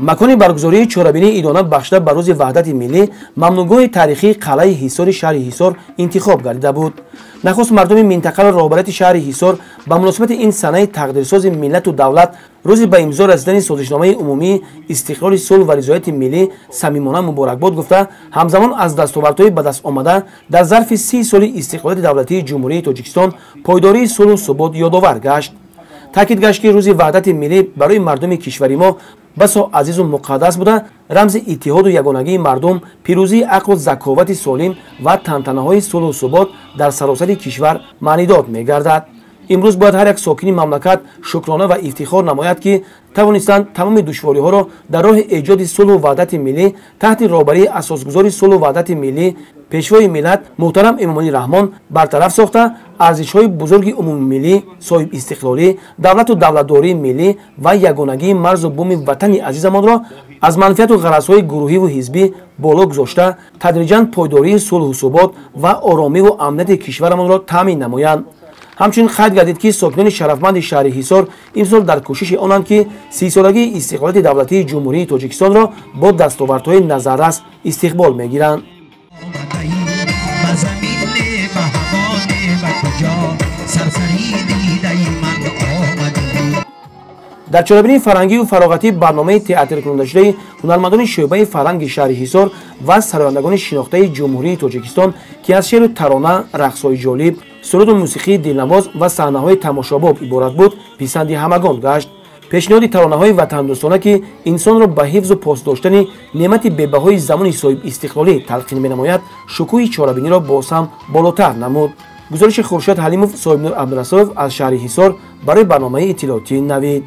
Макони баргузории чорабинии идона бахшида ба рӯзи ваҳдати миллӣ мамнуъгоҳи таърихии қалъаи Ҳисори шаҳри Ҳисор интихоб гардида буд. Нахуст мардуми минтақаро роҳбарияти шаҳри Ҳисор ба муносибати ин санаи тақдирсози миллату давлат, рӯзи ба имзо расидани созишномаи умумии истиқлоли сулҳ ва ризояти миллӣ самимона муборакбод гуфта, ҳамзамон аз дастовардҳои ба даст омада дар зарфи 30 соли истиқлолияти давлатии Ҷумҳурии Тоҷикистон, пойдории сулҳу субот ёдовар гашт. Таъкид гашт, ки рӯзи ваҳдати миллӣ барои мардуми кишвари мо басо азизу муқаддас буда, рамзи иттиҳоду ягонагии мардум, пирӯзии ақлу заковати солим ва тантанаҳои сулҳу субот дар саросари кишвар маънидод мегардад. Имрӯз бояд ҳар як сокини мамлакат шукрона ва ифтихор намояд, ки тавонистанд тамоми душвориҳоро дар роҳи эҷоди сулҳу ваҳдати миллӣ таҳти роҳбарии асосгузори сулҳу ваҳдати миллӣ, пешвои миллат муҳтарам Эмомалӣ Раҳмон бартараф сохта, арзишҳои бузурги умумимиллӣ, соҳибистиқлолӣ, давлату давлатдории миллӣ ва ягонагии марзу буми ватани азизамонро аз манфиату ғаразҳои гурӯҳиву ҳизбӣ боло гузошта, тадриҷан пойдории сулҳу субот ва оромиву амнияти кишварамонро таъмин намоянд. Ҳамчунин қайд гардид, ки сокинони шарафманди шаҳри Ҳисор имсол дар кӯшиши онанд, ки 30-солагии истиқлолияти давлатии Ҷумҳурии Тоҷикистонро бо дастовардҳои назаррас истиқбол мегиранд. Дар чорабинии фарҳангию фароғатӣ барномаи театркунандашудаи ҳунармандони шӯъбаи фарҳанги шаҳри Ҳисор ва сарояндагони шинохтаи Ҷумҳурии Тоҷикистон, ки аз шеъру тарона, рақсҳои ҷолиб, суруду мусиқии дилнавоз ва саҳнаҳои тамошобоб иборат буд, писанди ҳамагон гашт. Пешниҳоди таронаҳои ватандӯстона, ки инсонро ба ҳифзу пос доштани неъмати бебаҳои замони соҳибистиқлолӣ талқин менамояд, шукӯҳи чорабиниро боз ҳам болотар намуд. Гузориши Хуршед Ҳалимов, Соҳибнур Абдурасулов аз шаҳри Ҳисор барои барномаи иттилоотии Навид.